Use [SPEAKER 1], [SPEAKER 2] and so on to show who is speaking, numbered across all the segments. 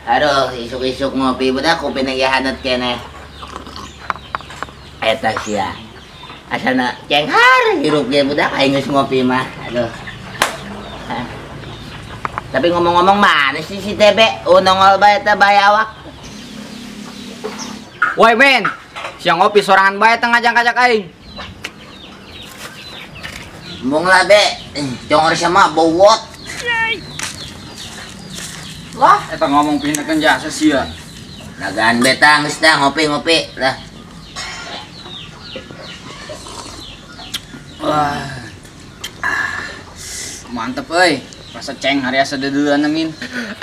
[SPEAKER 1] Aduh, isuk-isuk ngopi budak kopi nang hanet keneh. Eta sia. Asana cenghar hirup ge budak aing geus ngopi mah. Aduh. Hah. Tapi ngomong-ngomong mana sih si TB? Oh nongol bae teh bae awak.
[SPEAKER 2] Woi men, siang ngopi sorangan bae teh ngajak-ngajak aing.
[SPEAKER 1] Embung lah be, congor sama bowot.
[SPEAKER 2] Lah, eta ngomong pinakan jasa sia.
[SPEAKER 1] Dagaan beta geus dah ngopi-ngopi lah.
[SPEAKER 2] Wah. Mantep euy. Rasa ceng hari asa deudeuan min.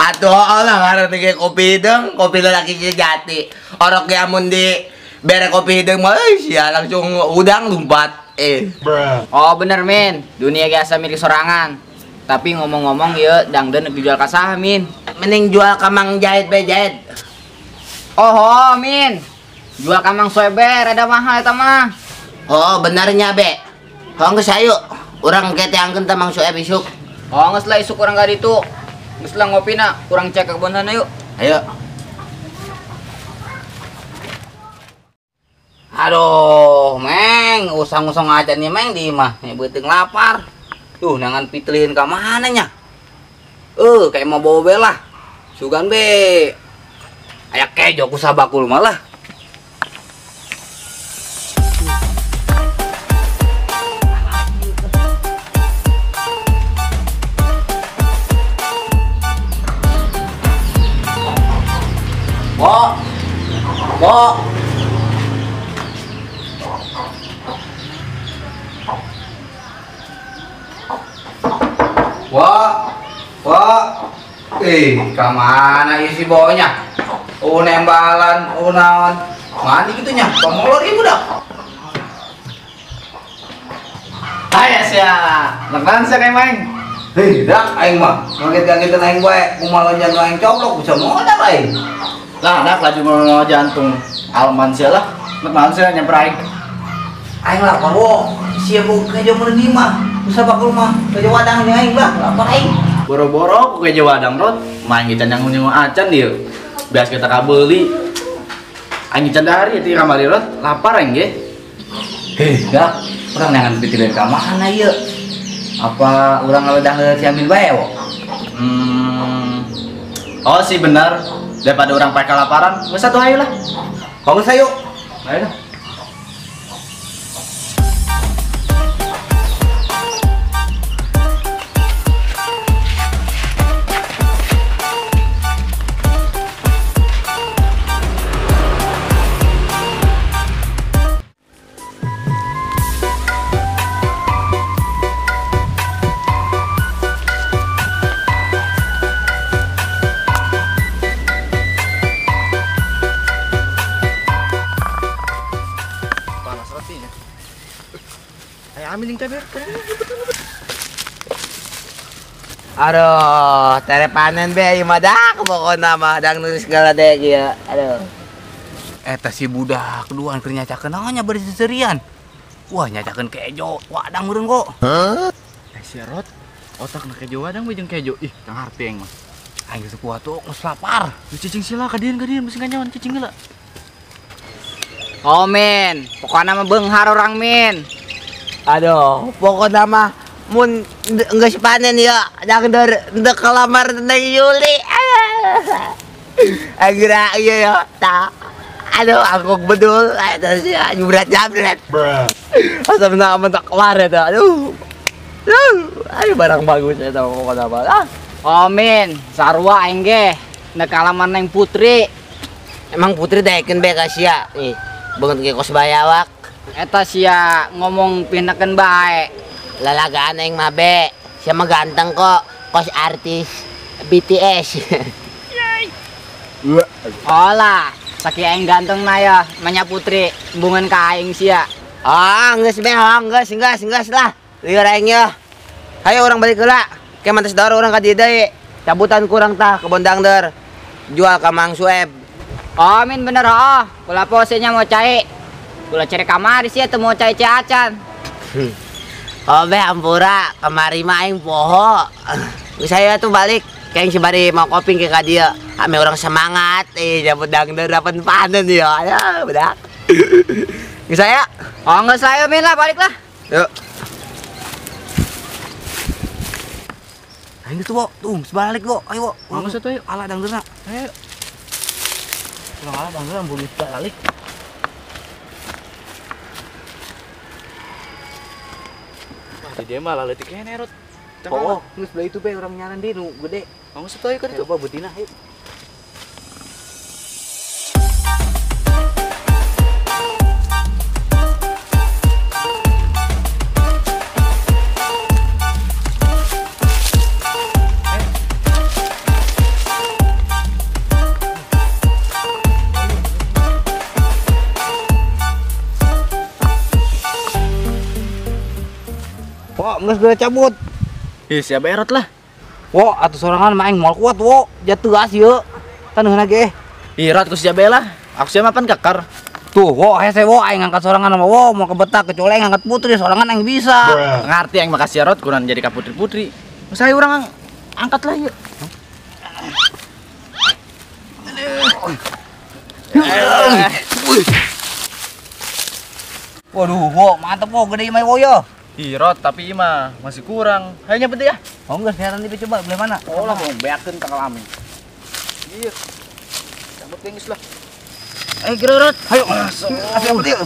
[SPEAKER 1] Atuh lah ngaran ge kopi hideung, kopi lelaki sejati. Orok ge amun di bere kopi hideung mah euy sia langsung udang lompat.
[SPEAKER 2] Oh bener min, dunia ge asa milik sorangan. Tapi ngomong-ngomong ieu dangdeuan dijual ka saha min?
[SPEAKER 1] Mending jual ka Mang Jahit be jahit.
[SPEAKER 2] Oh, min. Jual ka Mang Soeber ada mahal eta mah.
[SPEAKER 1] Oh, benernya be. Hong geus ayo, urang ke teangkeun ta Mang Soeb isuk.
[SPEAKER 2] Oh, geus lah isuk urang ka ditu. Geus lah ngopina, urang cek ke kebon sana yuk.
[SPEAKER 1] Ayo. Aduh, Meng, usang-usang aja nih Meng di imah, beuteung lapar. Tuh, nangan pitelihin ka mana nya? Kayak mau bawa belah. Sugan be. Aya kejo ku sabakul malah. Bo. Bo. Wah, wah, ka mana isi bawanya? Oh nembalan, oh naon, mandi gitunya, pamolor ibu dah.
[SPEAKER 3] Hai sia, lebaran sia kayak main.
[SPEAKER 1] Hei, dak, aing mah, ngaget-ngagetan aing bae, kumaha jantung aing coplok bisa modal aing.
[SPEAKER 3] Lah, dak laju mau jantung alman sia lah, lebaran sia nyamper aing.
[SPEAKER 1] Aing lapar wo, sia bu kejo mun di mah. Usah bakul mah, kejo wadang nih aing lah, lapar aing.
[SPEAKER 3] Boro-boro ku kejo wadang rot, main kita nyangu-nyangu acan dia. Bias kita kabeli. Aing can dari itu kamari rot, lapar aing ge.
[SPEAKER 1] Hei, dak, urang neangan pitileun ka mana ieu? Apa urang ngaledah si Amin bae wo?
[SPEAKER 3] Oh sih bener, daripada urang pakai kelaparan, geus atuh ayo lah.
[SPEAKER 1] Kau geus ayo.
[SPEAKER 3] Ayo lah.
[SPEAKER 1] Aduh, tere panen be ieu mah dak pokona mah dang nulis segala deh kieu. Aduh.
[SPEAKER 4] Eta si budak duaan keur nyacakeun naon nya bari seserian. Wah, nyacakeun kejo, wadang meureun kok.
[SPEAKER 3] Si Rot, otakna kejo wadang we jeung kejo. Ih, teu ngarti aing mah.
[SPEAKER 4] Aing geus kuat tuh geus lapar.
[SPEAKER 3] Lu cicing sila ka dieun bisi kanyawan cicing heula.
[SPEAKER 2] Oh min, pokona mah beunghar urang min.
[SPEAKER 1] Aduh, pokona mah mun geus panen ya, dangdeur ndek kelamar Neng Yuli. Agra ieu ya, ta. Aduh, aku bedul, eta sia jebret-jabret. Asa menang mentak kelar eta. Aduh. Aduh, barang bagus eta pokona mah. Ah.
[SPEAKER 2] Oh min, sarua aing ge ndek kalamar Neng Putri.
[SPEAKER 1] Emang Putri daekeun bae ka sia. Nih, beungeut ge kos bayawak.
[SPEAKER 2] Eta sia ngomong pinakeun bae.
[SPEAKER 1] Lalagaan aing mah be. Sia mah ganteng kok, kos artis BTS.
[SPEAKER 2] Oh lah, saking aing ganteng na ya, manya Putri embungan ka aing sia.
[SPEAKER 1] Ah, geus be, geus geus geus lah. Lieur aing ye. Hayo urang balik heula. Ke mantes daur urang ka dieu deui. Cabutan kurang tah kebon dangder. Jual ka Mang Sueb.
[SPEAKER 2] Oh, min bener oh. Kula posenya mau cai. Kula cari kamari sia teu mau cai acan.
[SPEAKER 1] Oh be ampura, kamari mah aing poho. Geus aya tuh balik, kayak sebari mau kopi ke ka dieu.
[SPEAKER 5] Ame orang semangat nyambut dangder dapat panen ya. Ya, budak. Geus saya?
[SPEAKER 2] Oh, geus saya Min lah, balik lah.
[SPEAKER 1] Yuk. Ayo tuh, Bo. Tuh, sebalik, Bo. Ayo, Bo.
[SPEAKER 3] Geus atuh ayo.
[SPEAKER 1] Ala dangderna.
[SPEAKER 3] Ayo. Urang ala dangderna bulu balik. Wah, di dia mah laletik keneh, Rot.
[SPEAKER 1] Oh, geus belah itu be urang nyaran deui nu gede.
[SPEAKER 3] Geus atuh ayo ka ditu.
[SPEAKER 1] Coba betina, ayo. Wo, geus geura cabut.
[SPEAKER 3] Ih, siapa erot lah.
[SPEAKER 1] Wo, atuh sorangan mah aing moal kuat, wo. Jatuh as ieu. Taneuhna ge.
[SPEAKER 3] Ih, rot ku siapa lah. Aku siapa pan kekar.
[SPEAKER 1] Tuh, wo, hese wo aing ngangkat sorangan sama wo, mau kebetak kecuali aing ngangkat putri, sorangan aing bisa.
[SPEAKER 3] Ngerti aing makasih rot kurang jadi ka putri-putri. Saya urang angkat lah yuk.
[SPEAKER 1] Waduh, wo, mantep wo, gede mah wo yo.
[SPEAKER 3] Ih, rot, tapi mah masih kurang. Ayo nyebut ya.
[SPEAKER 1] Oh enggak, sekarang nanti coba boleh mana?
[SPEAKER 3] Oh lah, mau beakeun ka kelamin. Iya. Cabut gengis lah.
[SPEAKER 1] Ayo kira rot. Ayo. Ayo yuk.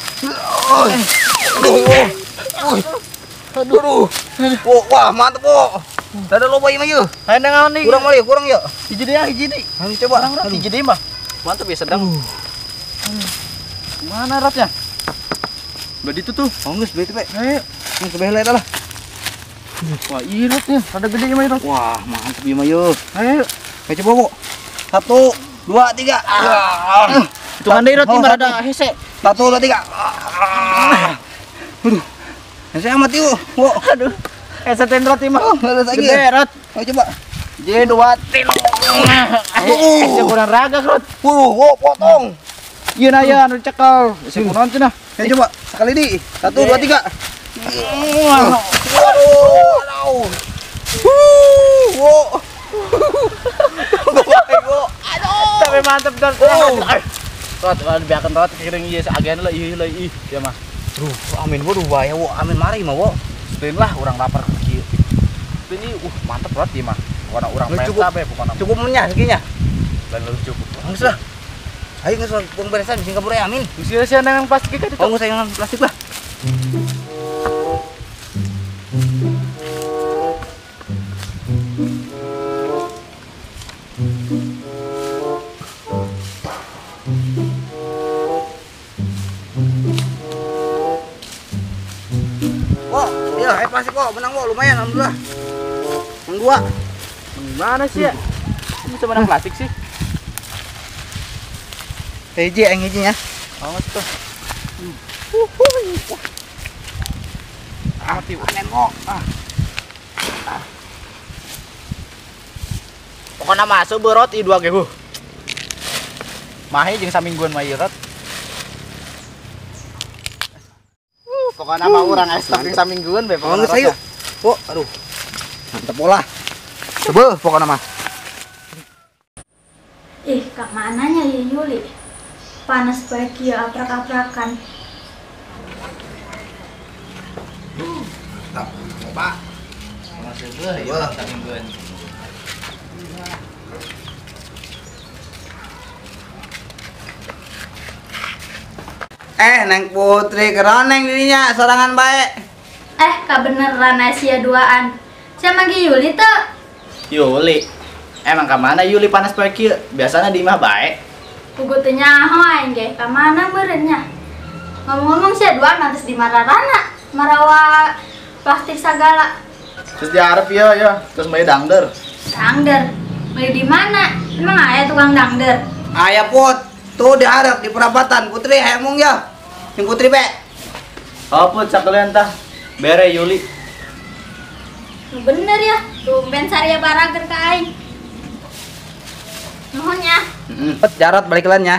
[SPEAKER 1] Aduh. Aduh. Wah, mantep, wo. Ada loba ieu mah yeuh.
[SPEAKER 3] Ayo naon nih?
[SPEAKER 1] Kurang mah kurang yeuh.
[SPEAKER 3] Hiji deui, hiji deui.
[SPEAKER 1] Ayo coba.
[SPEAKER 3] Rot, hiji deui mah. Mantep ya sedang. Mana rotnya? Belah itu tuh.
[SPEAKER 1] Oh, geus belah itu, Pe.
[SPEAKER 3] Ayo.
[SPEAKER 1] Ini kebelah eta lah.
[SPEAKER 3] Wah, iya rotnya. Rada gede ieu mah rot.
[SPEAKER 1] Wah, mantep ieu mah yeuh.
[SPEAKER 3] Ayo.
[SPEAKER 1] Ayo coba, Bu. 1 2 3.
[SPEAKER 3] Hitungan deui rot ieu mah rada hese.
[SPEAKER 1] 1 2 3. Aduh. Hese amat ieu. Wo.
[SPEAKER 3] Aduh. Hese ten rot ieu mah.
[SPEAKER 1] Gede
[SPEAKER 3] rot.
[SPEAKER 1] Ayo coba.
[SPEAKER 3] J 2 3. Hese kurang raga rot.
[SPEAKER 1] Wo, potong.
[SPEAKER 3] Ieu na ya anu cekel. Hese kunaon cenah.
[SPEAKER 1] Ayo coba sekali di. 1 2 3. Waduh, aduh. Wo.
[SPEAKER 3] Aduh. Tapi mantep dong. Rot, biarkan rot kiring ieu agen lah ieu lah ih, ya mah.
[SPEAKER 1] Duh, amin waduh bahaya wo, amin mari mah wo.
[SPEAKER 3] Setin lah urang lapar kieu. Ini mantep rot ieu mah. Pokona urang pesta be pokona.
[SPEAKER 1] Cukup menyah sakinya.
[SPEAKER 3] Lain lebih cukup.
[SPEAKER 1] Geus lah. Ayo geus buang beresan sing kabur amin.
[SPEAKER 3] Geus sia nang plastik ka ditu.
[SPEAKER 1] Oh, geus nang plastik lah. Wo, iya, ayo plastik wo, menang wo, lumayan alhamdulillah. Menang 2.
[SPEAKER 3] Gimana sih ya? Bisa menang plastik sih?
[SPEAKER 1] Hiji aing hiji ya.
[SPEAKER 3] Oh, tuh.
[SPEAKER 1] Mati panen wo.
[SPEAKER 3] Pokoknya masuk berot i 2 ge huh. Mahe jeung samingguan mah ieu rot. Pokoknya mah urang stok jeung samingguan be
[SPEAKER 1] pokoknya. Geus ayo. Wo, aduh. Mantep bola. Coba pokoknya mah.
[SPEAKER 6] Ih, kak mananya ya Yuli? Panas baik ya aprak-aprakan.
[SPEAKER 1] Mantap, coba.
[SPEAKER 3] Masih beuh ya samingguan.
[SPEAKER 1] Neng Putri keroneng dirinya sorangan baik.
[SPEAKER 6] Kak beneran Asia duaan. Siapa lagi Yuli tuh?
[SPEAKER 3] Yuli. Emang ke mana Yuli panas poe kieu? Biasanya di imah bae.
[SPEAKER 6] Pugu teu nyaho aing ge, ka mana meureunnya? Ngomong-ngomong sia duaan atas di mararana, marawa plastik sagala.
[SPEAKER 3] Terus diharap ya ya, terus meuli dangder.
[SPEAKER 6] Dangder? Beli di mana? Emang aya tukang dangder?
[SPEAKER 1] Aya Put, tuh diharap di perapatan Putri hayang ya. Yang Putri be.
[SPEAKER 3] Oh Put, sakalian tah. Bere Yuli.
[SPEAKER 6] Bener ya, tumben saria barager ka aing. Nuhun ya.
[SPEAKER 1] Put, jarot balik lan ya.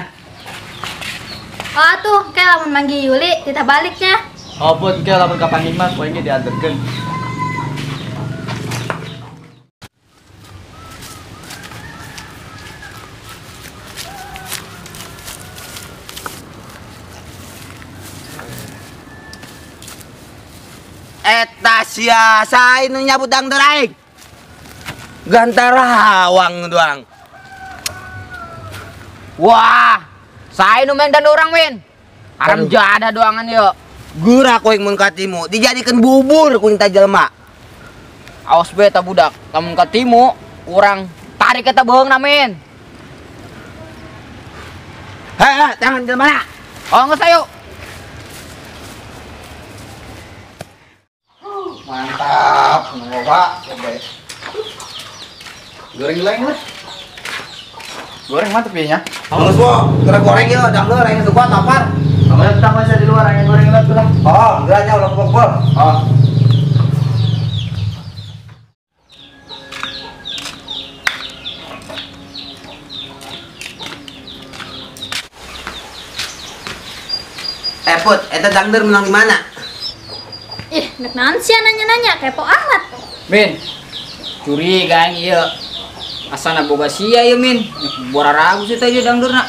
[SPEAKER 6] Oh tuh, kayak lamun manggil Yuli, kita baliknya.
[SPEAKER 3] Oh Put, kayak lamun kapanggih mah poe ge dianterkeun.
[SPEAKER 5] Eta sia saha nu nyabut dangder aing. Gantarawang doang.
[SPEAKER 2] Wah, saha nu main dan orang Min. Haram jadah doangan yuk.
[SPEAKER 5] Geura ku aing mun katimu, dijadikeun bubur ku aing jelema.
[SPEAKER 2] Awas be eta budak, lamun katimu urang tarik eta beuheungna Min.
[SPEAKER 5] Heh, tangan jelema na.
[SPEAKER 2] Oh, geus ayo.
[SPEAKER 1] Mantap, loba.
[SPEAKER 3] Goreng lagi lah. Goreng mantep ya nya.
[SPEAKER 1] Geus wo, goreng ieu dangder aing teu kuat lapar.
[SPEAKER 3] Kamu tetap aja di luar aing goreng lah tuh lah.
[SPEAKER 1] Oh, geura nya ulah kumpul.
[SPEAKER 3] Oh.
[SPEAKER 5] Eh Put, eta dangder menang di mana?
[SPEAKER 6] Ih, nek naon sia nanya-nanya, kepo amat.
[SPEAKER 2] Min, curiga aing ieu. Asana boga sia ieu Min. Bora ragus eta ieu dangderna.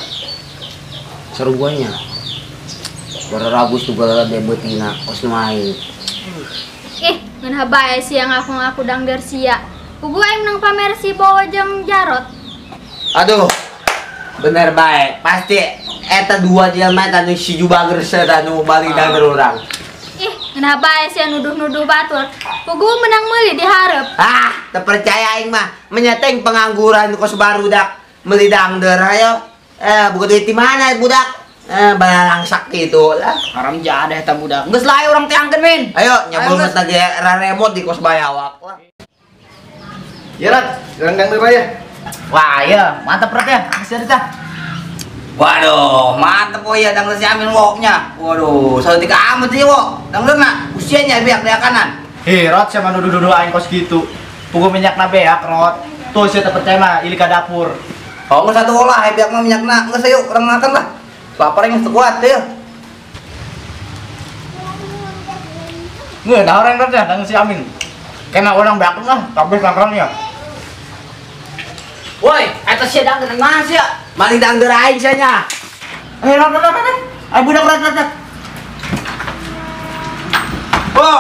[SPEAKER 5] Seruanya. Bora ragus tuh galala debetina kos nu aing.
[SPEAKER 6] Ih, ngeunah bae sia ngaku-ngaku dangder sia. Puguh aing menang pamer si Bowo jeung Jarot.
[SPEAKER 5] Aduh. Bener bae, pasti eta dua jelema eta nu si Jubager eta nu balik dangder urang.
[SPEAKER 6] Ih, ngeunah bae sia nuduh-nuduh batur. Puguh menang meuli dihareup.
[SPEAKER 5] Ah, teu percaya aing mah. Menyeteng pengangguran kos barudak meuli dangder ayo. Buka duit di mana budak? Balalangsak gitu lah.
[SPEAKER 2] Haram jadah eta budak. Geus lah ayo urang teangkeun Min.
[SPEAKER 5] Ayo nyebul mah tadi raremot di kos bayawak lah.
[SPEAKER 3] Ya Rat, goreng dangder aja.
[SPEAKER 2] Wah, iya, mantap Rat ya. Geus tah.
[SPEAKER 1] Waduh, mantep oh iya dangder si Amin woknya. Waduh, saeutik amat sih wok. Dangderna usianya biak dia kanan.
[SPEAKER 3] Hei, Rot, siapa nuduh-nuduh aing kos gitu. Pugu minyak na beak, Rot. Tuh sia teu percaya mah ili ka dapur.
[SPEAKER 1] Oh, geus satu olah biak mah minyakna. Geus ayo urang makan lah. Lapar geus teu kuat teh.
[SPEAKER 3] Ngeunah orang Rot ya, dangder si Amin. Kena orang beak lah, kabeh langkrang ya.
[SPEAKER 2] Woi, eta sia dangder mah sia.
[SPEAKER 5] Maling dangder aing sia nya.
[SPEAKER 3] Eh, Rot, Rot, Rot. Ayo budak Rot, Rot.
[SPEAKER 1] Bo,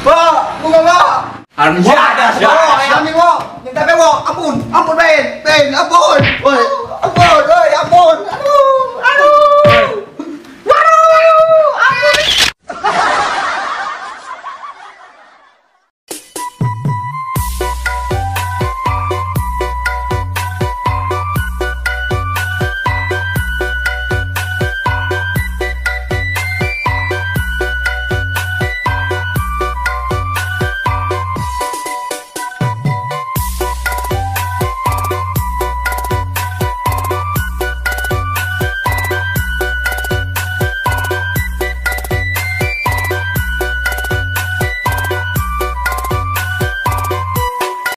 [SPEAKER 1] bo, buka bo.
[SPEAKER 5] Haram jadah.
[SPEAKER 1] Bo, aing Amin wo. Minta be wo, ampun, ampun Ben, Ben, ampun. Woi, ampun, woi, ampun.